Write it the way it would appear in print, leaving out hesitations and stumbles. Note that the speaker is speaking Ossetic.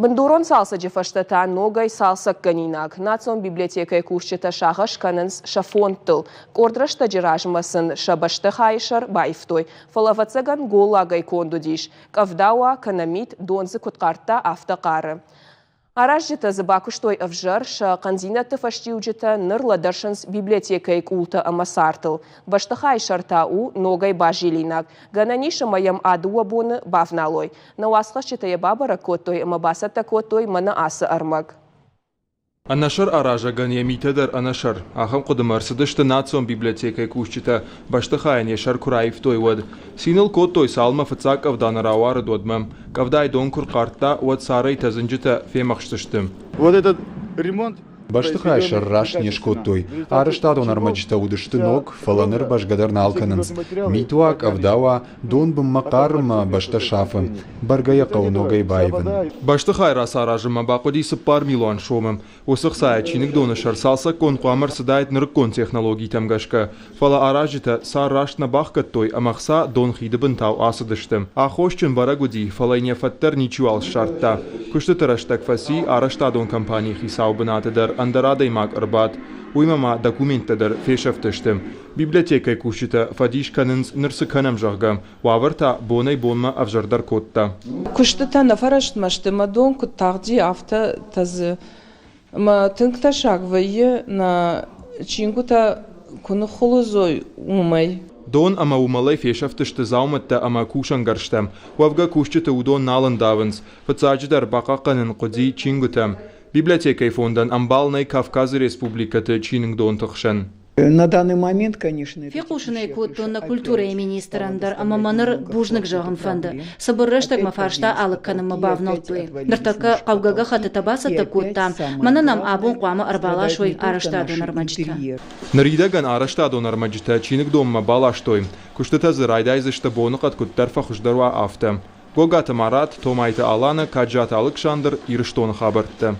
Бындурон цалцӕджы фӕстӕ та ногӕй цалцӕггӕнинаг. Национ библиотекӕйы кусджытӕ сагъӕс кӕнынц сӕ фондтыл. Къорд рӕстӕджы размӕ сын сӕ бӕстыхайы сӕр баивтой. Фӕлӕ, ӕвӕццӕгӕн, голлагӕй конд уыдис. Къӕвда уа, кӕнӕ мит, дон дзы куыд хъардта, афтӕ хъары. Аразджытӕ дзы бакуыстой ӕвзӕр, сӕ хъӕндзинӕдты фӕстиуджытӕ ныр лӕдӕрсынц библиотекӕйы къултӕ ӕмӕ цартыл. Бӕстыхайы сӕр та у ногӕй базилинаг. Гӕнӕн ис ӕмӕ йӕм а дыууӕ боны бавналой. Нӕ уацхӕсджытӕ йӕ бабӕрӕг кодтой ӕмӕ бацӕттӕ кодтой мӕнӕ ацы ӕрмӕг. Ӕнӕсӕр аразӕгӕн йӕ митӕ дӕр ӕнӕсӕр. Ахӕм хъуыдымӕ ӕрцыдысты национ библиотекӕйы кусджытӕ, бӕстыхайӕн йӕ сӕр куы раивтой, уӕд. Цин ыл кодтой, цалынмӕ фыццаг къӕвда нӕ рауарыд, уӕдмӕ. Къӕвдайы дон куы рхъардта, уӕд царӕй тӕдзынджытӕ фемӕхстысты. Вот этот ремонт Бӕстыхайы сӕр раст не скодтой. Арӕзтадон ӕрмӕджытӕ уыдысты ног, фӕлӕ ныр бӕзгӕ дӕр нал кӕнынц. Мит уа, къӕвда уа, дон бынмӕ хъары ӕмӕ бӕстӕ сафы. Бӕргӕ йӕ хъӕуы ногӕй баивын. Бӕстыхай рацаразынмӕ бахъуыди 4 милуан сомы. Уыцы хцайӕ чиныгдоны сӕр цалцӕггонд хъуамӕ ӕрцыдаид нырыккон технологитӕм гӕсгӕ. Фӕлӕ аразджытӕ цар раст нӕ бахгӕдтой ӕмӕ хца донхиды бынтау ацыдысты. Аххосджын бӕрӕг уыди, фӕлӕ йын йӕ фӕд дӕр ничиуал ссардта. Куыстыты рӕстӕг фӕци, арӕзтадон компанийы хицауы бынаты дӕр ӕндӕр адӕймаг ӕрбадт. Уыимӕ ма документтӕ дӕр фесӕфтысты. Библиотекӕйы кусджытӕ фӕдис кӕнынц, ныр цы кӕнӕм, зӕгъгӕ. Уавӕр та бонӕй-бонмӕ ӕвзӕрдӕр кодта. Куыстытӕ нӕ фӕрӕстмӕ сты, мӕ дон куыд тагъди, афтӕ тӕдзы. Ӕмӕ тынг тӕссаг вӕййы, нӕ чингуытӕ куы ныххуылыдз уой, уымӕй. Дон ӕмӕ уымӕлӕй фесӕфтысты дзаумӕттӕ ӕмӕ кусӕнгӕрзтӕ. Уӕвгӕ кусджыты уыдон нал ӕндавынц. Фыццаджыдӕр бахъахъхъӕнын хъуыди чингуытӕ. Библиотекӕйы фондӕн ӕмбал нӕй Кавказы республикӕты чиныгдонты хсӕн. На данный момент, конечно, Фехъусын ӕй кодтон нӕ культурӕйы министрӕн дӕр ӕмӕ мӕ ныр бузныг зӕгъын фӕнды. Цыбыр рӕстӕгмӕ фарста алыг кӕнынмӕ бавнӕлдтой. Ныртӕккӕ хъӕугӕ гӕххӕттытӕ бацӕттӕ кодтам, мӕнӕ нӕм абон хъуамӕ ӕрбаласой арӕзтадон ӕрмӕджытӕ. Ныридӕгӕн арӕзтадон ӕрмӕджытӕ чиныгдонмӕ баластой. Куыстытӕ дзы райдайдзысты боныхъӕд куыддӕр фӕхуыздӕр уа, афтӕ. Гогаты Марат, Томайты Алана, Каджаты Алыксандр, Ирыстоны хабӕрттӕ.